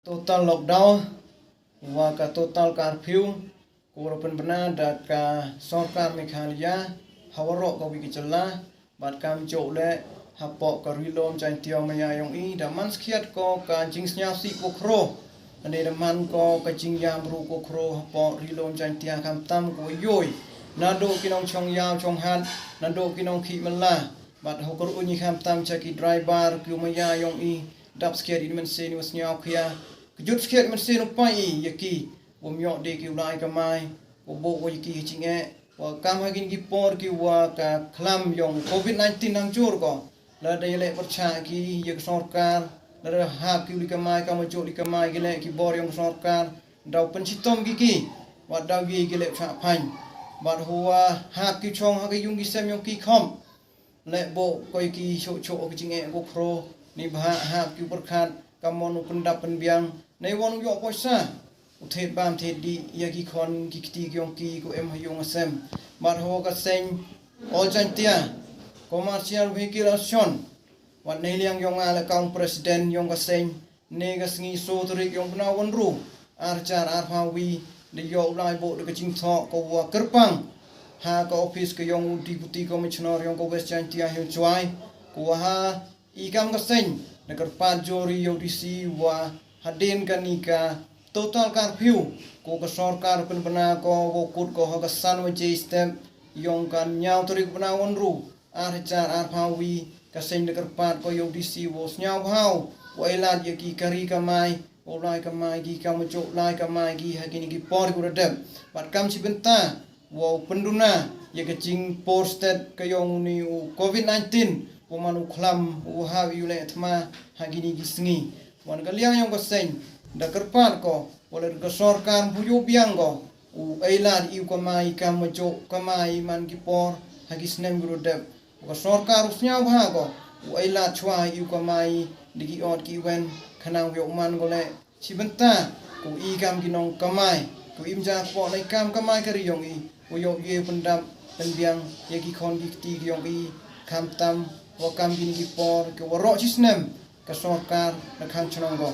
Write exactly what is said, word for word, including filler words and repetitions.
Total lockdown, wa ka total curfew, ko la pynbna da ka sorkar Meghalaya ha waroh ka wi ka jylla, bad kam jok le hapoh ka Ri Lum Jaintia Maya yong i, da man skhiat ko ka jingsniawsih ko khro, ne da man ko ka jingïam ru ko khro hapoh Ri Lum Jaintia, khamtam ko ïoh naduh ki nongchong ïaw chong hat, naduh ki nongkhih mala, bad ha ka ruh ngi khamtam cha ki driver ki maya yong i, dap skhiat i mynsiem i wa sniaw khia, kjut skhiat i mynsiem u pai i ïa ki, wa ym ïoh de ki u lai kamai, wa buh wa ïa ki ka jingeh, wa kam ha kine ki por ki wa ka khlam yong covid nineteen nang jur ko, lada ïaleh pyrshah ki ïa ka sorkar, lada hap ki u li kamai, kam wa jok li kamai, ki leh ki bor yong ka sorkar, daw pynshitom ki ki, wa daw ïa ki leh pyrshah phain. Bad hawa hap ki chong ha ka yung ki sem yong ki kham leh buh ko ïa ki shoh shoh ki jingeh ko khro, ni bha hap ki u pyrkhat, kam mon u pyndap pynbiang, ne wan u ïoh poisa, u thied bam thied dih ïa ki khon ki kti ki yong ki ko em ha yung ha sem. Bad hawa ka seng All Jaintia Commercial Vehicle Association, wat ne liang yong nga la ka u president yong ka seng, ne ka sngi so tarik yong bnai wa ynru, ar hajar arphaw wi, da ïoh u lai buh da ka jingthoh ko wa kyrpang ha ka office ka yong u Deputy Commissioner yong ka West Jaintia Hills Jowai, ko wa ha i kam ka seng da kyrpad jur ïa u D C wa hadien kane ka total curfew ko ka sorkar pynbna ko, wa kut ko ha ka san waje step yong ka ynñiaw tarik bnai wa ynru, ar hajar arphaw wi, ka seng da kyrpad ko ïa u D C wa u sniaw bha u ailad ïa ki kari kamai, wa u lai kamai ki, kam wa jok lai kamai ki ha kine ki por ki wa da dep. Bad kam shi bynta wa u pynduna ïa ka jingpur stet ka yong uni u covid nineteen, wa man u khlam u hap ïa u leh thma ha kine ki sngi. Wan ka liang yong ka seng da kyrpad ko, wa lada ka sorkar ym pu ïoh biang ko, u ailad ïa u kamai, kam wa jok kamai man ki por ha ki snem ki wa da dep. Wa ka sorkar u sniaw bha ko, u ailad chwa ïa u kamai da ki ot ki wen, khnang wa ïoh man ko leh shi bynta ko i kam ki nongkamai, ko im ja kpoh na i kam kamai ka ri yong i, wa ïoh ïa pyndap pynbiang ïa ki khon ki kti ki yong i, khamtam wa kam kine ki por ki waroh shi snem ka sorkar na khang chnong ko.